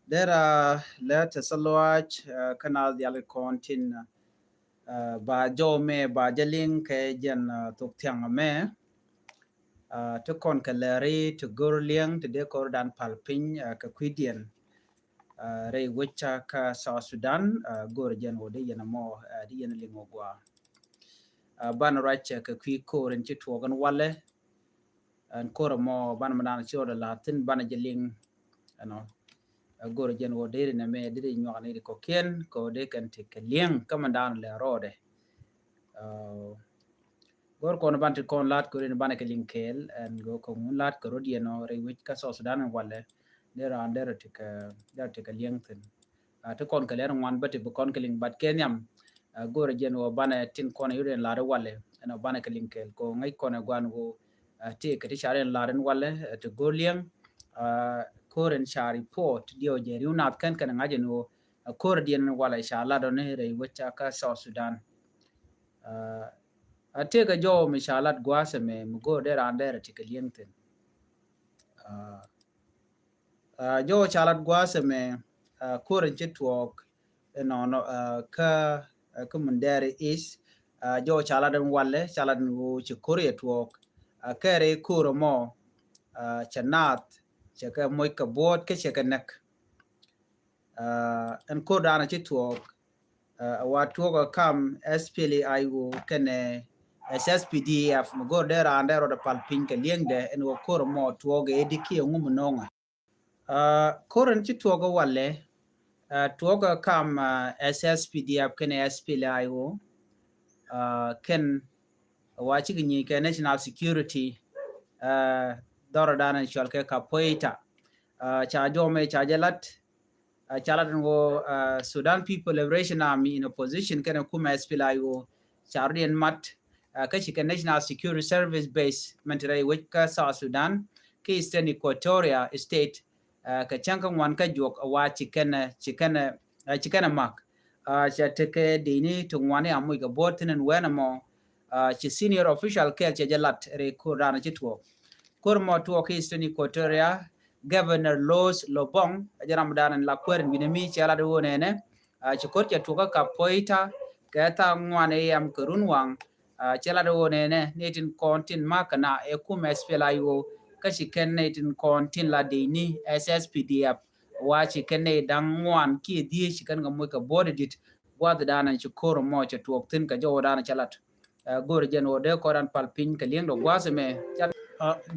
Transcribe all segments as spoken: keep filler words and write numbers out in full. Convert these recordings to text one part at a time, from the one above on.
Dera lɛ tɛ sɛ luaac kä naath diaal kɔn tin ba jɔw mɛ ba jɛ liŋ kɛ jɛn thok thiaŋ mɛ. Ti kɔn kɛ lɛri ti gör liɛŋ ti dee kɔr dan pal piny kɛ kui̱diɛn rɛy wecä kä South Sudan. Gör jɛn wä di yɛn mɔ di yɛn liŋ wä gua. Ban ruac kɛ kui̱ kor in ci tuɔk in walɛ. Ɛn kor mɔ ban mɛ dan ci rɔ de la thin ban jɛ liŋ. Ɛnɔ gör jɛn wä di ri nɛ mɛ di ri nyuak ni ri kɔkiɛn kɔ di kɛn ti kɛ liɛŋ kä mɛ dan lɛ rɔ de. Gör kɔn ban ti kɔn lat kor in ban kɛ liŋ kɛɛl ɛn gör kɔ ŋun lat kɛ rɔ di ɛnɔ rɛy wec kä South Sudan in walɛ. Dee raan dee rɔ ti kɛ dee rɔ ti kɛ liɛŋ thin. Ti kɔn kɛ lɛr ŋuan bä ti bi kɔn kɛ liŋ bat kɛ nhiam. Gör jɛn wä banɛ tin kɔn yur in lar walɛ ɛn banɛ kɛ liŋ kɛɛl kɔ ŋäc kɔn ɛ guan wä. Ti kɛ ti car in lar in walɛ ti gör liɛŋ. Kor in car report diɛ wä jɛ riw nath kɛn kɛn ŋa̱c in wä kor diɛn in walɛ ca lat ɔni rɛy wecä kä South Sudan. A tëëkɛ jɔw mi ca lat gua̱a̱th ɛmɛ mi go̱o̱r dee raan dee rɛ ti kɛ li̱eŋ thi̱n. Jɔw ca lat gua̱a̱th ɛmɛ ko̱r in ci tuɔɔk inɔnɔ kä kä Mundɛɛri East. Jɔw ca lat in walɛ ca lat in ɣöö ci ko̱r yɛ tuɔɔk kɛɛrɛ ko̱r ɛmɔ cɛ naath cɛ kɛ moc kɛ buɔ̱ɔ̱t kä cɛ kɛ näk. Ɛn ko̱r daanɔ ci tuɔɔk a wa tuɔɔk a kam S P L A I O kɛnɛ S S P D F mi go̱r dee raan dee rɔɔdɛ pal piny kɛ li̱eŋdɛ ɛn wä ko̱r mɔ tuɔɔk ɛ di kiɛ ŋum no̱o̱ŋa. Ko̱r ɛn ci tuɔɔk a walɛ tuɔɔk a kam S S P D F kɛnɛ S P L A I O kɛn wa cikɛ nyic kɛ national security dhɔrɔ daanɔ cual kɛ Kapoeta. Ca jɔmɛ ca jɛ lat ca lat in wä Sudan People Liberation Army in opposition kɛnɛ kumɛ S P L A I O ca rɔdiɛn mat kä ci kɛ National Security Service base mɛn ti rɛy wec kä South Sudan kä Eastern Equatoria State kɛ cäŋ kä ŋuan kä juɔk a wa ci kɛnɛ ci kɛnɛ ci kɛnɛ mak. Ca tekɛ dini ti ŋuani a muc kɛ buɔt thin in wɛn ɛmɔ. Ci senior official kɛɛl cɛ jɛ lat rɛy ko̱r daanɔ ci tuɔɔk. Ko̱r mɔ tuɔɔk kä Eastern Equatoria, Governor Los Lobong a jɛ ram daanɔ in la kuɛɛr in wi̱nɛ mi cɛ lat ɣöö nɛnɛ. Ci ko̱r cɛ tuɔɔk kä Kapoeta kɛ thaak ŋuan ɛ yɛm kɛ run waŋ. Cɛ lat ɣöö nɛnɛ ni tin kɔn tin makä na ɛ kumɛ S P L A I O kä ci kɛn ni tin kɔn tin la dini S S P D F. Wa ci kɛn ni da̱ŋ ŋuan kiɛ dhieec ci kɛn kɛ moc kɛ buɔt dit gua̱th daanɔ ci ko̱r mɔ cɛ tuɔɔk thin kɛ jɔw daanɔ cɛ lat. Go̱r jɛn wä dee kɔran pal piny kɛ li̱eŋ dɔ gua̱th mɛ.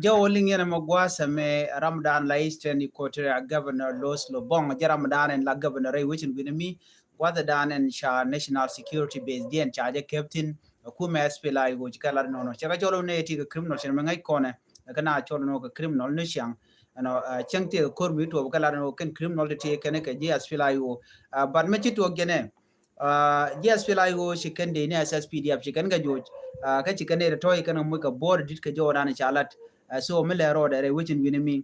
Jɔw liŋ yɛn mɛ gua̱th mɛ ram daanɔ la Eastern Equatoria Governor Los Lobong jɛ ram daanɔ in la governor rɛy wecin wi̱nɛ mi gua̱th daanɔ in ca national security base diɛn ca jɛ kɛp thin. Kumɛ S P L A I O ci kɛ lat nɔnɔ cɛ kɛ cɔl wä nɛ ti kɛ criminal cɛ mɛ ŋäc kɔnɛ kɛ na cɔl nɔ kɛ criminal ni ciaŋ. Ɛnɔ cäŋ ti kɛ ko̱r mi tuɔɔk kɛ lat nɔ kɛn criminal ti ti kɛn kɛ ji̱ S P L A I O. But mɛ ci tuɔɔk jɛnɛ Ji̱ S P L A I O ci kɛn dee ni S S P D F ci kɛn kɛ joc. Kä ci kɛn dee tɔ̱ ci kɛn kɛ muc kɛ buɔt dit kɛ jɔw dan ca lat. So mi lɛ rɔɔdɛ rɛy wecin wi̱nɛ mi.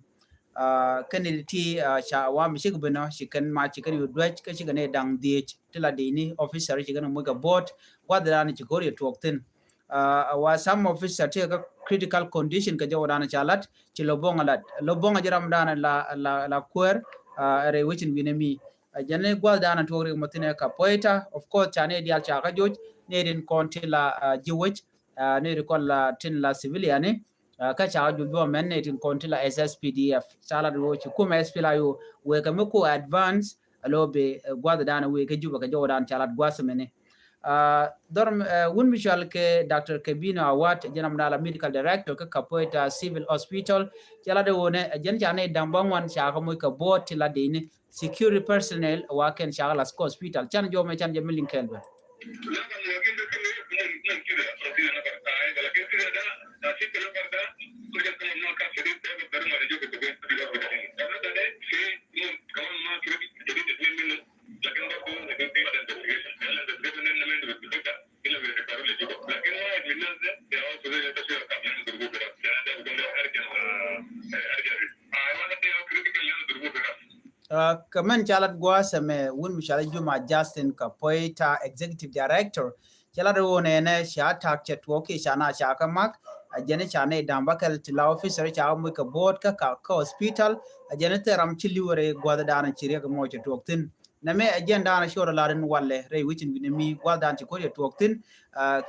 Kɛn dee ti ca wa mi cik bi nɔ ci kɛn ma ci kɛn yu duec kä ci kɛn dee daŋ dhiec ti la dee ni officer ci kɛn kɛ muc kɛ buɔt gua̱th dan ci ko̱r yɛ tuɔɔk thin. Wa some officer ti kɛ critical condition kɛ jɔw dan ca lat ci Lobong a lat Lobong a ji̱ ram dan la la la kuɛɛr rɛy wecin wi̱nɛ mi. Jɛn ni gua̱th daanɔ tuɔk rik mɔ thin ɛ Kapoeta. Of course ca ni dial ca kä joc ni rin kɔn tin la ji̱ wec ni rin kɔn la tin la civilian ni. Kä ca kä joc bɔ mɛn ni rin kɔn tin la S S P D F ca la duɔ ci kumɛ S P L A I O wekɛ mi ku advance a lo be gua̱th daanɔ wekɛ Juba kɛ jɔw dan ca la gua̱th mɛni. Dhɔr wun mi cual kɛ Doctor Kebino Awat jɛn am dala medical director kɛ Kapoeta Civil Hospital. Ca la duɔ ni jɛn ca ni daŋ bä ŋuan ca kä muc kɛ buɔt ti la dini security personnel wa kɛn cakɛ la hospital can jɔmɛ can jɛ mi liŋ kɛɛl bɛ. Kɛ mɛn ca lat gua̱a̱th ɛmɛ wun mi ca lat Juma Justin Kapoeta Executive Director ca lat ɣöö nɛnɛ ca tak cɛ tuɔɔk kiɛ ca na ca kä mak. a jɛn ca nɛy da̱ŋ bäkɛl ti la officer ca moc kɛ bo̱o̱t kä kä hospital. A jɛn thil ram ci li̱w rɛy gua̱th dan ci riɛk mɔ cɛ tuɔɔk thi̱n. Nɛmɛ a jɛn dan ci rɔ lar in walɛ rɛy wi̱c in wi̱n mi gua̱th dan ci ko̱r cɛ tuɔɔk thi̱n.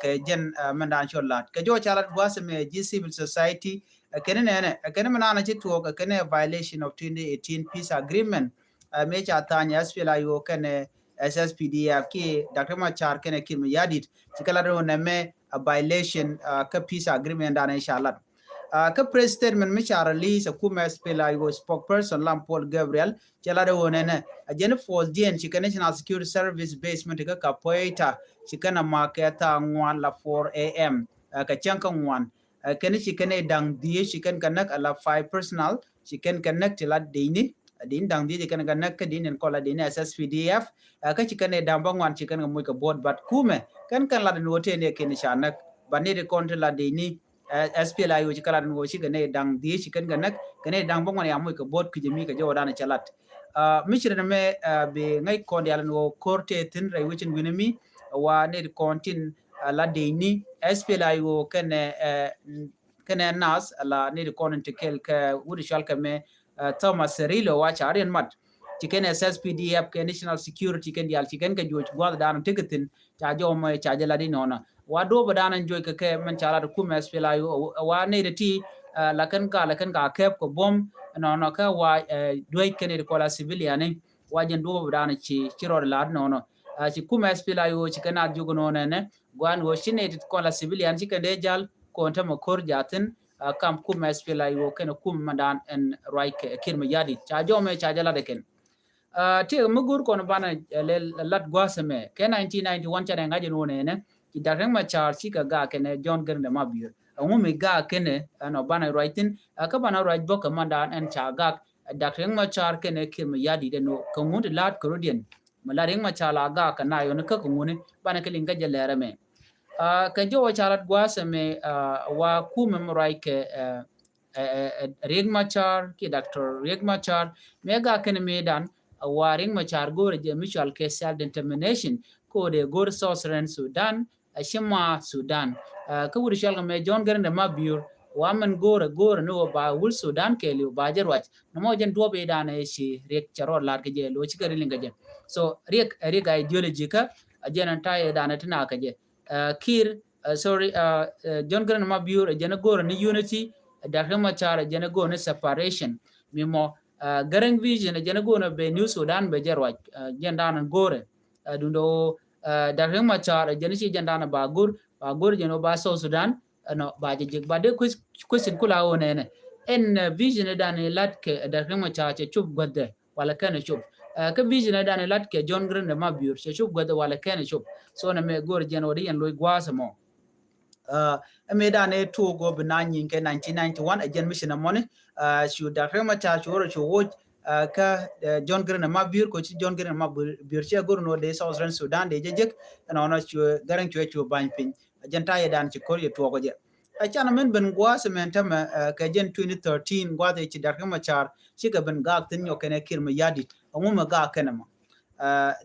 Kɛ jɛn mɛn dan ci rɔ lar kɛ jɔw ca lat gua̱th mɛ ji̱ civil society. Kɛn nɛnɛ kɛn mɛn dan ci tuɔɔk kɛn violation of twenty eighteen peace agreement. Mëë ca tha̱a̱ny S P L A I O kɛn S S P D F kiɛ Doctor Machar kɛnɛ Kiir Mayardit ci kɛ lat rɛw nɛmɛ a violation kä peace agreement dan ca lat. Kä press statement mi ca release a kumɛ S P L A I O spokesperson Lam Paul Gabriel cɛ lat rɛw nɛnɛ a jɛn force diɛn ci kɛ National Security Service base mi ti kä Kapoeta ci kɛn a ma kɛ thaa ŋuan la four A M kɛ cäŋ kä ŋuan. Kɛn ci kɛn ɛ da̱ŋ dhiec ci kɛn kɛ näk a la five personnel ci kɛn kɛ näk ti la dicni. Dicni da̱ŋ dhiec ci kɛn kɛ näk kä dicni kɔn la dicni S S P D F. Kä ci kɛn ɛ da̱ŋ bäŋuan ci kɛn kɛ moc kɛ bo̱o̱t bat kumɛ kɛn kɛn lat ni wä tëë ni kɛn ca näk bat ni ti kɔn ti la dicni. S P L A I O ci kɛ lat ni wä ci kɛn ɛ da̱ŋ dhiec ci kɛn kɛ näk kɛn ɛ da̱ŋ bäŋuan ya moc kɛ bo̱o̱t kui̱c mi kɛ jɛ wä dan ca lat. Mi ci rɛn mɛ bi ŋäc kɔn dial ni wä ko̱r tëë thi̱n rɛy wecin wi̱ni mi wa ni ti kɔn tin la dicni S P L A I O kɛnɛ kɛnɛ nath la ni ti kɔn in ti kɛl kɛ wut cual kɛ mɛ Thomas Cirillo wa ca riɛn mat. Ci kɛn S S P D F kɛ National Security kɛn dial ci kɛn kɛ juɔc guath dan ti kɛ thi̱n ca jɔw mɛ ca jɛ la di nɔnɔ wa duɔp dan in juɔc kɛ kɛ mɛn ca la ti kumɛ S P L A I O wa ni ti ti la kɛn ka la kɛn ka kɛp kɛ buɔm nɔnɔ kɛ wa duec kɛn ti kɔla civilian ni wa jɛn duɔp dan ci ci rɔd la di nɔnɔ. Ci kumɛ S P L A I O ci kɛn a jug nɔnɔ nɛ guan wä ci nɛy ti kɔn la civilian ci kɛn dee jal kɔn tämɛ ko̱r jathin. Kam kumɛ S P L A I O kɛn kumɛ mandan ɛn ruac kɛ Kiir Mayardit ca jɔmɛ ca jɛ lat ɛ kɛn. Tiek mi go̱r kɔn banɛ lat gua̱a̱th ɛmɛ kɛ nineteen ninety one ca dɛ ŋa̱c ɛn wä nɛnɛ ci Doctor Riek Machar ci kɛ gak kɛnɛ John Garang de Mabior. Ɛŋu mi gak kɛnɛ ɛn ɔ banɛ ruac thin kä banɛ ruac bɔk kɛ mandan ɛn ca gak Doctor Riek Machar kɛnɛ Kiir Mayardit ɛn wä kɛ ŋun ti la̱t kɛ rɔdiɛn. Mi la Riek Machar la gak kɛ na yɔni kä kɛ ŋuni banɛ kɛ liŋ kä jɛ lɛrɛ mɛ. Kɛ jɔwä ca lat gua̱a̱th ɛmɛ wa kumɛ mi ruac kɛ Riek Machar kiɛ Doctor Riek Machar mɛ gak kɛn mi dan wa Riek Machar go̱rɛ jɛ mi cual kɛ self determination ko̱dɛ go̱r South Sudan Sudan a ci ma Sudan. Kä wut cual kɛ mɛ John Garang de Mabior wa mɛn go̱rɛ go̱rɛ ni wä ba wul Sudan kɛɛliw ba jɛ ruac. Nɔmɔ jɛn duɔp i̱ danɛ ci Riek cɛ rɔɔd la̱r kɛ jɛ lo̱ cikɛ ri liŋ kɛ jɛ. So Riek ɛ Riek ideology kä a jɛn an ta̱yɛ danɛ ti na kɛ jɛ. Kiir sorry John Garang de Mabior ɛ jɛn go̱rɛ ni unity. Doctor Riek Machar ɛ jɛn go̱rɛ ni separation. Mi mɔ Garang vision ɛ jɛn go̱rɛ bɛ New Sudan bɛ jɛ ruac. Jɛn danɛ go̱rɛ dundo Doctor Riek Machar ɛ jɛn ci jɛn danɛ ba go̱r ba go̱r jɛn wä ba South Sudan. Ɛnɔ ba jɛ jek ba dee question kula wä nɛnɛ. Ɛn vision dan ilat kɛ Doctor Riek Machar cɛ cop guäthdɛ wala kɛn cop. Kä vision dan ilat kɛ John Garang de Mabior cɛ cop guäthdɛ wala kɛn cop. So nɛ mɛ go̱r jɛn wä di yɛn loc gua̱a̱th ɛmɔ. Ɛmɛ dan ɛ tuɔk wä bi na nyin kɛ nineteen ninety one ɛ jɛn mission ɛmɔni. Cu Doctor Riek Machar cu wä rɔ cu woc kä John Garang de Mabior kɔ ci John Garang de Mabior cɛ go̱r nɔ dee South Sudan Sudan dee jɛ jek. Ɛnɔnɔ cu Garang cu cu bany piny. Jɛn ta̱yɛ dan ci ko̱r yɛ tuɔɔk jɛ. Ɛ canɛ min ben gua̱a̱th mɛn tämɛ kɛ jɛn twenty thirteen gua̱a̱th ɛ ci Doctor Riek Machar cikɛ ben gaak thin nyɔk kɛnɛ Kiir Mayardit. Ɛŋu mɛ gaak kɛnɛ mɔ?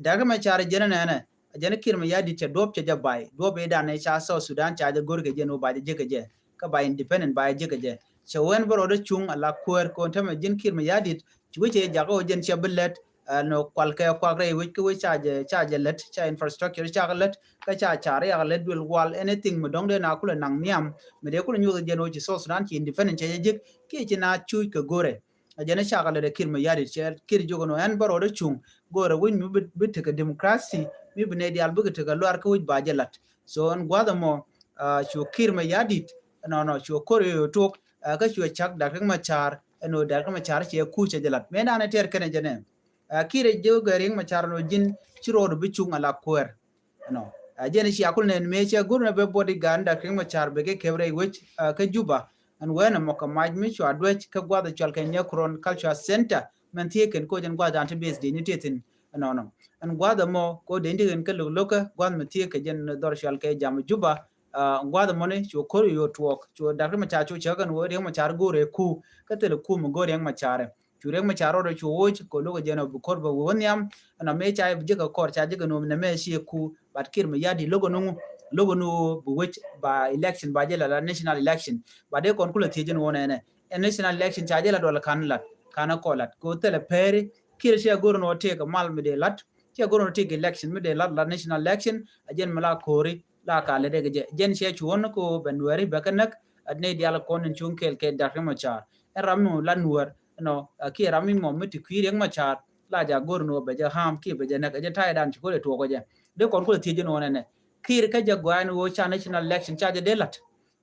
Doctor Riek Machar jɛn nɛnɛ jɛn Kiir Mayardit cɛ duɔp cɛ jɛ bay duɔp ɛ dan ɛ ca South Sudan ca jɛ go̱r kɛ jɛn wä ba jɛ jek kɛ jɛ kä ba independent ba jɛ jek kɛ jɛ. Cɛ wɛn bä rɔɔdɛ cuŋ a la kuäär kɔn tämɛ ji̱n Kiir Mayardit ci wecɛ jakä wä jɛn cɛ bi lɛt. Ɛn kual kɛ kuak rɛy wec kä wec ca jɛ ca jɛ lät ca infrastructure ca lät kä ca ca riak lät duel wal anything mi dɔ̱ŋ dee na kulɛ naŋ nhiam mi dee kulɛ nyuɔth jɛn wä ci South Sudan ci independent cɛ jɛ jek kiɛ ci na cuc kɛ go̱rɛ. A jɛn ca lät ɛ Kiir Mayardit cɛ Kiir jok ɛn wä ɛn bä rɔɔdɛ cuŋ go̱rɛ wec mi bi tekɛ democracy mi bi nɛy diaal bikɛ tekɛ luar kä wec ba jɛ la̱t. So ɛn gua̱th ɛmɔ cu Kiir Mayardit nɔnɔ cu ko̱r yo̱ tok kä cu cak Doctor Riek Machar ɛn wä Doctor Riek Machar cɛ kuc cɛ jɛ la̱t mɛ danɛ tɛr kɛnɛ jɛ nɛ. Kiir ɛ jɛ wä gɛ Riek Machar nɔ ji̱n ci ro̱o̱d bi cuŋ a la kuäär. Ɛnɔ a jɛn ci akul nɛn mëë cɛ go̱r nɛ bɛ bodyguard Doctor Riek Machar bɛ kɛ kɛp rɛy wec kä Juba. Ɛn wɛn ɛmɔ kɛ mac mi cua duec kä guath ɛ cual kɛ Nyakuron Cultural Center mɛn thiee kɛn koc ɛn guath dan ti base dee ni tëë thi̱n. Ɛnɔnɔ ɛn guath ɛmɔ ko dee ni tëë kɛn kä lo̱k lo̱kä guath mi thiee kɛ jɛn dhɔr cual kɛ jam Juba. Guath ɛmɔni cu ko̱r yo̱ tuɔɔk cu Doctor Riek Machar cu cɛ kɛn wä Riek Machar go̱r ɛ ku kä thil ku mi go̱r Riek Machar. Cu Riek Machar rɔɔdɛ cu woc kɛ lo̱k jɛn ɔ bi ko̱r bɛ wä nhiam. Ɛn ɔ mëë ca jek kɛ kɔr ca jek kɛ nuɔm nɛ mɛ ci ku bat Kiir Mayardit lo̱k ɔ nuŋu. Lo̱k ni ɣöö bi wec ba election ba jɛ lat, la national election. Ba dee kɔn kulɛ thiec jɛ ni ɣöö nɛnɛ, ɛ national election ca jɛ lat wala ka̱n lat, ka̱n kɔ lat. Kɛ ɣöö thilɛ pɛri, Kiir cɛ go̱r ni ɣöö tëëkɛ mal mi dee lat, cɛ go̱r ni ɣöö tëëkɛ election mi dee lat, la national election, a jɛn mi la ko̱ri la ka lɛ dee kɛ jɛ. Jɛn cɛ cuɔ̱n kɛ ɣöö bɛ Nuɛri bɛ kɛ näk, a ni diaal kɔn in cuŋ kɛɛl kɛ Dr. Riek Machar. Ɛn ram mi la Nuɛr, ɛnɔ, a kiɛ ram mi mɔ mi ti kui̱ Riek Machar, la ja go̱r ni ɣöö bɛ jɛ harm kiɛ bɛ jɛ näk, ɛ jɛ ta̱yɛ dan ci ko̱r ɛ tuɔɔk ɛ jɛ. Dee kɔn kulɛ thiec jɛ ni ɣöö nɛnɛ, Kiir kä jɛ gɔaa ni ɣöö ca national election ca jɛ dee lat.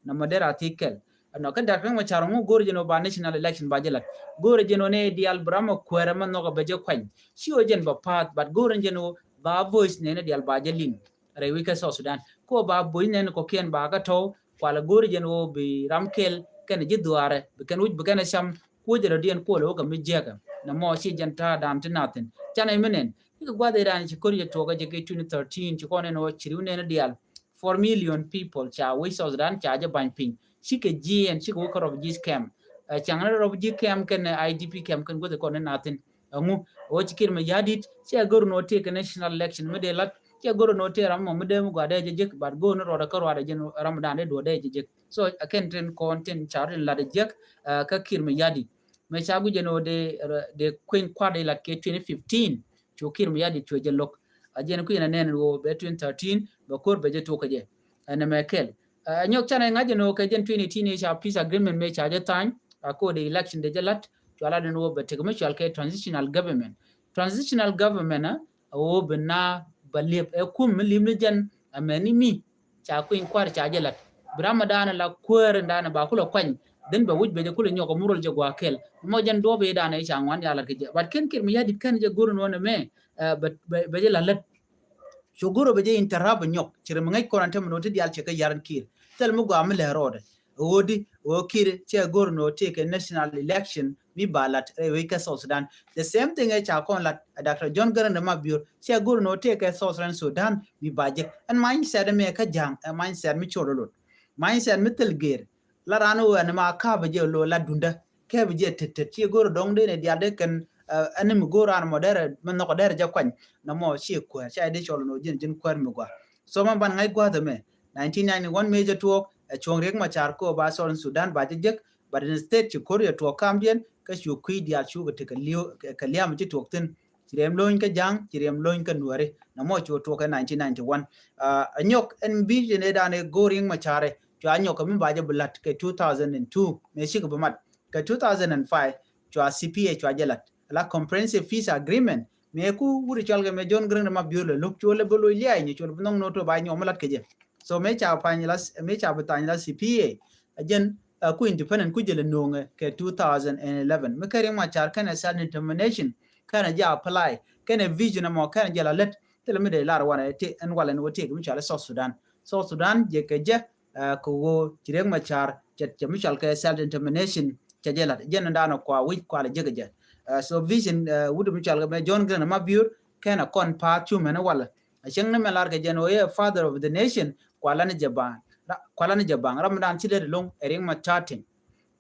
Nɔmɔ dee ra thiec kɛl. Ɛnɔ kä Dr. Riek Machar ŋu go̱r jɛ ni ɣöö ba national election ba jɛ lat. Go̱r jɛ ni ɣöö ni diaal bi ram ɛ kuɛɛrɛ mɛ nhɔk ɛ bɛ jɛ kuany. Ci ɣöö jɛn bɛ pa̱a̱th, but go̱r jɛ ni ɣöö ba voice nɛni diaal ba jɛ liŋ rɛy wec kä South Sudan. Kɛ ɣöö ba voice nɛni kɔ̱kiɛn ba kä tɔ̱w, kualɛ go̱r jɛ ni ɣöö bi ram kɛl kɛnɛ ji̱ dhuaarɛ, bi kɛn wi̱c bi kɛn ɛ cam, kuo̱cɛ rɔ diɛn kuɔlɛ wä kɛ mi jiäkä. Nɔmɔ ci jɛn ta̱a̱ dan ti nathin. Canɛ mi nɛn, ikɛ gua̱th iran ci ko̱r jɛ tuɔɔk kä jɛ kɛ twenty thirteen, ci kɔn ɛn ɣöö ci ri̱w nɛni diaal four million people ca wec South Sudan ca jɛ ba̱ny piny. Cikɛ jiɛɛn, cikɛ wä kä refugee camp. Ɛ, caŋ ni refugee camp kɛn I D P camp kɛn guäth kɔn ni nathin. Ɛŋu, ɣöö ci Kiir Mayardit, cɛ go̱r ni ɣöö tëëkɛ national election mi dee lat, cɛ go̱r ni ɣöö tëë ram mɔ mi dee mi gɔaa dee jɛ jek, but go̱r ni ruɔdɛ kä ruɔdɛ jɛn ram dan dee duɔ̱ɔ̱r dee jɛ jek. So, ɛ kɛn tin kɔn tin ca rin lat jek, ɛ, kä Kiir Mayardit. Mɛ ca guic jɛ ni ɣöö dee, dee kueny kua̱r dee lat kɛ twenty fifteen. Cu Kiir Mayardit cuɛ jɛ lo̱k. A jɛn kui̱ na nɛn ɣöö bɛ twenty thirteen, bɛ ko̱r bɛ jɛ tuɔk kɛ jɛ. Ɛn ɛmɛ kɛl. Ɛ, nyɔk canɛ ŋa̱c jɛ ni ɣöö kɛ jɛn twenty eighteen ca peace agreement mɛ ca jɛ tha̱a̱ny, a ko̱r dee election dee jɛ la̱t, cua lat ni ɣöö bɛ tek mi cual kɛ transitional government. Transitional government, ɛ, ɣöö bi na bɛ liep, ɛ, kum mi liep ni jɛn, ɛ, mɛ ni mi ca kui̱ny kua̱r ca jɛ la̱t. Bi ram mi da̱a̱n la kuäär in da̱a̱n ba kulɛ kuany, dhin bɛ wi̱c bɛ jɛ kulɛ nyɔk ɛ murol jɛ gua̱a̱ kɛl. Mɔ jɛn duɔ̱ɔ̱p i̱ da̱a̱n i̱ ca ŋuan ya la̱t kɛ jɛ. But kɛn Kiir Mayardit kɛn jɛ go̱r in wä ni mɛ, ɛ, bɛ, bɛ, bɛ jɛ la lät. Cu go̱r bɛ jɛ interrupt nyɔk. Ci ri mi ŋäc kɔn an te mi nɔ ti diaal cɛ kɛ ya̱r in Kiir. Thil mi gɔaa mi lɛ rɔɔdɛ. Ɣöö di, ɣöö Kiir cɛ go̱r in wä tëëkɛ national election mi ba lat rɛy wec kä South Sudan. The same thing ɛ ca kɔn lat, ɛ, Doctor John Garang de Mabior, cɛ go̱r in wä tëëkɛ South Sudan, Sudan mi ba jek. Ɛn mindset mi ɛ kä ja̱a̱ŋ, ɛ mindset mi col lot. Mindset mi thil gɛr. La raan wä ɛn ma ka̱pɛ jɛ lo la dundä. Kɛ bi jɛ tet tet, ci go̱r dɔŋ dee ni dial dee kɛn, ɛ, ɛn mi go̱r raan mɔ derɛ, mi nhɔk derɛ jɛ kuany. Nɔmɔ ci kuäär, ca dee cɔl nɔ ji̱n, ji̱n kuäär mi gɔaa. So man ban ŋa̱c gua̱a̱th ɛmɛ, nineteen ninety-one mëë jɛ tuɔɔk, ɛ, cuɔ̱ŋ Riek Machar kɛ ɣöö ba Southern Sudan ba jɛ jek, but instead ci ko̱r jɛ tuɔɔk kamdiɛn, kä cu kui̱ diaal cu kɛ tekɛ li̱w, kɛ, kɛ liam ci tuɔɔk thi̱n. Ci riɛm lo̱ny kä ja̱a̱ŋ, ci riɛm lo̱ny kä nuääri. Nɔmɔ cu tuɔɔk kɛ nineteen ninety-one. Ɛ, ɛ nyɔk ɛn bi jɛ ni dan ɛ go̱r Riek Machar ɛ, cua nyɔk kɛ mi ba jɛ bi la̱t kɛ two thousand and two, mëë cikɛ bi mat. Kɛ two thousand and five, cua C P A cua jɛ la̱t. La Comprehensive Peace Agreement, mëë ku wut cɔal kɛ mɛ John Garang de Mabior lɛ lo̱k, cu lɛ bi lo̱c lia̱a̱ nyi, cu lɛ bi nhɔk no̱o̱t ba nyɔk mi la̱t kɛ jɛ. So mëë ca pa̱ny la, mëë ca bi tha̱a̱ny la C P A, ɛ jɛn, ɛ, ku independent ku jɛ lɛ no̱o̱ŋɛ kɛ two thousand and eleven. Mi kɛ Riek Machar kɛnɛ self determination, kɛnɛ jɛ apply, kɛnɛ vision ɛmɔ, kɛnɛ jɛ la lät. Thilɛ mi dee lar wanɛ ti ɛn walɛ ni wä ti kɛ mi cɔal South Sudan. South Sudan jɛ kɛ jɛ, ɛ, kɛ ɣöö ci Riek Machar cɛ, cɛ mi cɔal kɛ self determination cɛ jɛ la̱t. Jɛn ni daanɔ kua wi̱c kua lɛ jek kɛ jɛ. Ɛ, so vision, ɛ, wut mi cɔal kɛ mɛ John Garang de Mabior kɛn a kɔn pa̱a̱th cu mɛn walɛ. A cieŋ ni mɛ lar kɛ jɛn ɣöö ɛ father of the nation, kua lan jɛ baŋ. Ra-, kua lan jɛ baŋ. Ram mi daan ci lɛt loŋ ɛ Riek Machar Teny.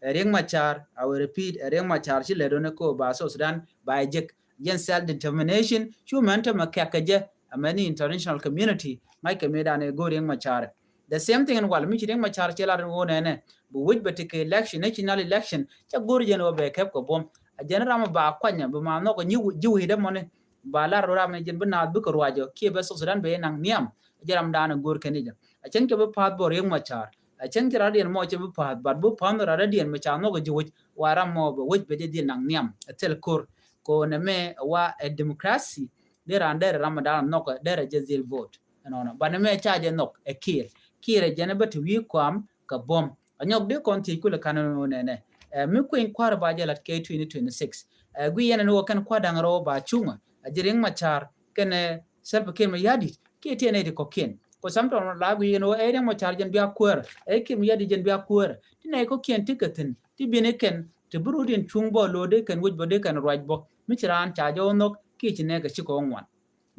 Ɛ Riek Machar, I will repeat, ɛ Riek Machar ci lɛt loŋ ni kɛ ɣöö ba South Sudan ba jek. Jɛn self determination cu mɛn te mɛ kɛk kɛ jɛ, ɛ mɛn ni international community ŋa̱c kɛ mi daan ɛ go̱r Riek Machar. The same thing in wal mi ci Riek Machar ci lar in ɣöö nɛnɛ bi wec bɛ tekɛ election, national election, cɛ go̱r jɛn ɣöö bɛ kɛp kɛ buɔ̱m. A jɛn ram ba kuanyɛ bi ma nhɔk ji̱ wi̱i̱dɛ mɔni, ba lar ram ni jɛn bi naath bikɛ ruacɔ kiɛ bɛ South Sudan bɛ naŋ nhiam. Jɛ ram daan go̱r kɛn ijɛ. A cɛn kɛ bi pa̱a̱th bɔ Riek Machar. A cɛn kɛ radiɛn mɔ cɛ bi pa̱a̱th, but bi pa̱a̱th radiɛn mɛ ca nhɔk ji̱ wec, wa ram mɔ bɛ wec bɛ jɛ dhil naŋ nhiam. A thil ko̱r. Ko nɛ mɛ wa ɛ democracy. Dee raan derɛ ram daan nhɔk derɛ jɛ dhil vote. Ɛnɔnɔ. But nɛ mɛ ca jɛ nhɔk ɛ Kiir. Kiir ɛ jɛn ɛ bä ti wi̱i̱ kuam kɛ buɔ̱m. A nyɔk dee kɔn thiec kulɛ kan nɔ nɛnɛ. Ɛ, mi kueny kua̱r ba jɛ lat kɛ twenty twenty-six. Ɛ, gui yɛn ni wä kɛn kua̱r da̱ŋ rɛw ba cuŋä. A ji̱ Riek Machar kɛnɛ Salva Kiir Mayardit kiɛ tiɛn nɛy ti kɔ̱kiɛn. Ko samtɔn la gui yɛn wä ɛ Riek Machar jɛn bia kuäär. Ɛ Kiir Mayardit jɛn bia kuäär. Ti nɛy kɔ̱kiɛn ti kɛ thi̱n. Ti bi̱n ikɛn. Ti bi rut in cuŋ bɔ lo̱o̱ dee kɛn wec bɔ dee kɛn ruac bɔ. Mi ci raan ca jɛ wä nhɔk kiɛ ci nɛɛkɛ cikɛ wä ŋuan.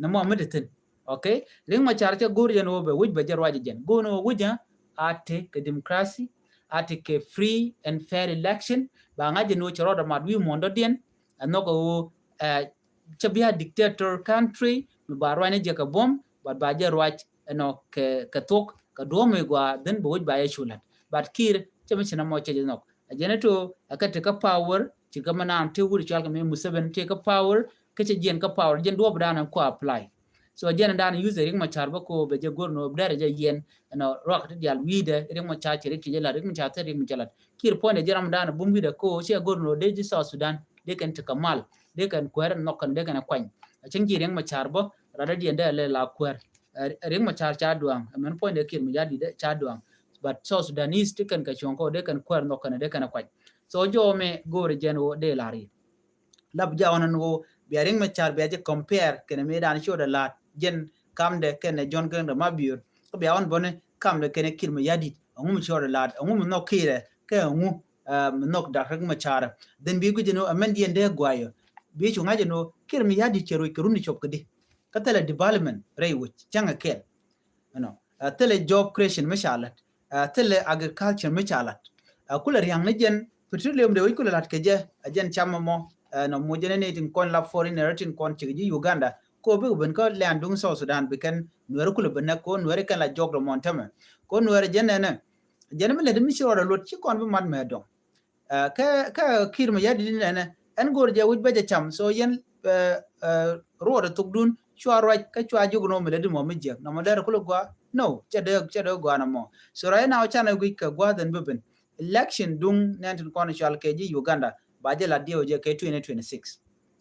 Nɛ mɔ mi ti thi̱n. Okay? Riek Machar cɛ go̱r jɛn wä bɛ wec bɛ jɛ ruac jɛn. Go̱r ni wä wec a ti kɛ democracy, a ti kɛ free and fair election. Ba ŋa̱c jɛn wä cɛ rɔɔdɛ mat wi̱i̱ muɔ̱ɔ̱n dɔ̱diɛn. Ɛ nhɔk ɛ wä, ɛ, cɛ bi a dictator country, mi ba ruac ni jɛ kɛ buɔ̱m, but ba jɛ ruac, ɛnɔ kɛ kɛ thok kɛ duɔ̱ɔ̱m mi gua dhin bɛ wec ba yɛ cu la̱t. But Kiir cɛ mi ci nɔmɔ cɛ jɛ nhɔk. A jɛn ito a kɛ ti kä power ci kä mi naan ti wut cual kɛ mi Museveni ti kä power kä cɛ jiɛn kä power jɛn duɔ̱ɔ̱p dan ɛn kua apply. So jɛn dan use Riek Machar bä ko bɛ jɛ go̱r nɔ bɛ dɛrɛ jɛ yɛn ɛnɔ ruak ti dial wi̱i̱dɛ Riek Machar cɛ ri ti jɛ la̱t Riek Machar thɛ Riek Machar la̱t. Kiir puɔ̱nydɛ ji̱ ram dan bum wi̱i̱dɛ ko cɛ go̱r nɔ dee ji̱ South Sudan dee kɛn ti kɛ mal dee kɛn kuɛɛr ɛn nhɔk kɛn dee kɛn ɛ kuany. A cäŋ ji̱ Riek Machar bä rat dee diɛn dee lɛ la kuɛɛr. Riek Machar ca duaŋ ɛmɛn puɔ̱nydɛ Kiir mi ya di̱t ca duaŋ. But South Sudanese ti kɛn kɛ cuɔ̱ŋ kɔ dee kɛn kuɛɛr nhɔk kɛn dee kɛn ɛ kuany. So jɔw mɛ go̱o̱r jɛn wä dee la ri̱i̱t. Lap ja ɣɔn ɛn ɣöö bia Riek Machar bia jɛ compare kɛnɛ mëë dan ciötdɛ la̱t jɛn kamdɛ kɛnɛ John Garang de Mabior. Kä bia ɣɔn bäni kamdɛ kɛnɛ Kiir Mayardit ɛŋu mi ciötdɛ la̱t ɛŋu mi nhɔk Kiirɛ kɛ ɛŋu mi nhɔk dak Riek Machar. Then bi guic ɛn ɣöö ɛmɛn diɛn dee guayɔ bi cu ŋa̱c ɛn ɣöö Kiir Mayardit cɛ ruec kɛ run cop kädi. Kä thilɛ development rɛy wec cäŋɛ kɛl. Ɛnɔ thilɛ job creation mi ca la̱t. Thilɛ agriculture mi ca la̱t. Kulɛ ria̱ŋ ni jɛn petroleum de wec kulɛ la̱t kɛ jɛ a jɛn cam mɔ. Ɛnɔ muc jɛn ni tin kɔn la foreigner tin kɔn cik ji̱ Uganda ko bikɛ ben kä lɛn duŋ South Sudan bi kɛn Nuɛri kulɛ ben nɛ ko Nuɛri kɛn la jɔk dɔ mɔn tämɛ ko Nuɛri jɛn nɛnɛ. Jɛn mi lät mi ci rɔɔdɛ luɔt ci kɔn bi mat mɛ dɔŋ. Kä kä Kiir Mayardit nɛnɛ ɛn go̱o̱r jɛ wi̱c bä jɛ cam so yɛn ruɔt ɛ thokdun cua ruac kä cua jiök nɔ mi lɛ di mɔ mi jiɛk nɔmɔ dɛr kulɛ gua. No cɛ dee cɛ dee gua nɔmɔ. So right now canɛ guic kɛ gua then bi ben election duŋ nɛn tin kɔn cual kɛ ji̱ Uganda ba jɛ la diɛw jɛ kɛ twenty twenty six.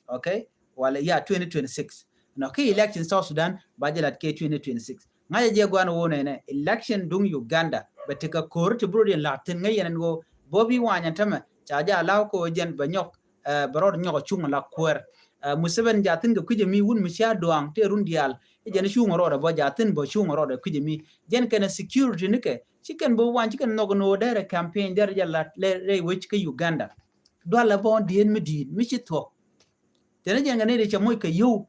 Okay. Wala ya twenty twenty six. Nɔ ki election South Sudan ba jɛ lat kɛ twenty twenty six. Ŋa̱cä jɛ guan wä nɛnɛ election duŋ Uganda bɛ ti kɛ ko̱r ti bi rot yɛn la̱t thi̱n ŋäc yɛn ɛn ɣöö bä bi wa̱a̱ nyɛn tämɛ ca jɛ ala̱w kɛ ɣöö jɛn bɛ nyɔk. Bɛ rɔɔd nyɔk ɛ cuŋ la kuäär. Museveni ja thi̱n kɛ kui̱cä mi wun mi cia duaŋ tëë run diaal i̱ jɛn cuŋ rɔɔd ɛ bä ja thi̱n bä cuŋ rɔɔd ɛ kui̱cä mi jɛn kɛn ɛ security ni kɛ ci kɛn bä wa̱a̱ ci kɛn nhɔk ɛn ɣöö derɛ campaign derɛ jɛ la̱t rɛy wec kä Uganda. Dual ɛ bä dieen mi di̱i̱t mi ci thuɔ̱k. Teni jɛn kɛ ni di cɛ moc kɛ yio̱w.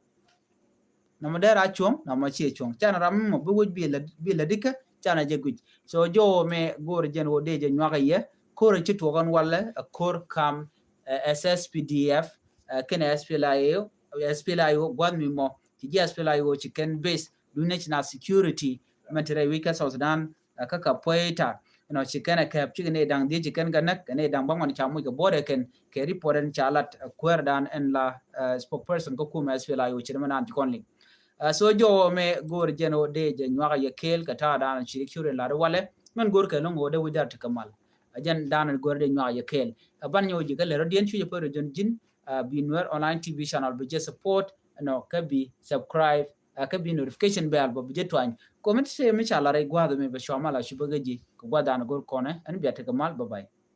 Nɔmɔ dee ra cuɔ̱ŋ nɔmɔ ciɛ cuɔ̱ŋ canɛ ram mɔ bi wec bi lɛ dikä canɛ jɛ guic. So jɔwɔ mɛ go̱o̱r jɛn wä dee jɛ nyuakä yɛ ko̱r ci tuɔk ɛn walɛ ɛ ko̱r kam. S S P D F kɛnɛ S P L A O, S P L A O gua̱th mi mɔ ci ji̱ S P L A O ci kɛn base du national security. Mɛn ti rɛy wi̱c kä South Sudan kä ka puɛy tar. Ɛnɔ ci kɛn ɛ kɛp cikɛ ni daŋ dhiec ci kɛn kɛ näk kɛ ni daŋ bäŋ wan ca muc kɛ border kɛn kɛ report ɛn ca lat kuäärdan ɛn la spokesperson kä kumɛ S P L A O ci ni mɛ naan ci kɔn liŋ. So jɔwɔ mɛ go̱o̱r jɛn wä dee jɛ nyuakä yɛ kɛɛl kɛ ta̱a̱ dan ci rik curi lar walɛ mɛn go̱o̱r kɛ lo̱ŋ wä dee wi̱c dar ti kɛ mal. A jɛn dan go̱o̱r dee nyuakä yɛ kɛɛl. Ɛ ban nyɔw ji̱ kä lɛ rɔ diɛn cucɛ pär jɔn ji̱n bi Nuer Online T V channel bi jɛ support ɛnɔ kä bi subscribe. Kä bi notification bell bä bi jɛ tuany. Komi ti mi ca la rɛy gua̱a̱th mi bɛ cua mal a cuba kä ji̱ kɛ gua̱a̱th dan go̱o̱r kɔnɛ ɛn bia ti kɛ mal bä bay.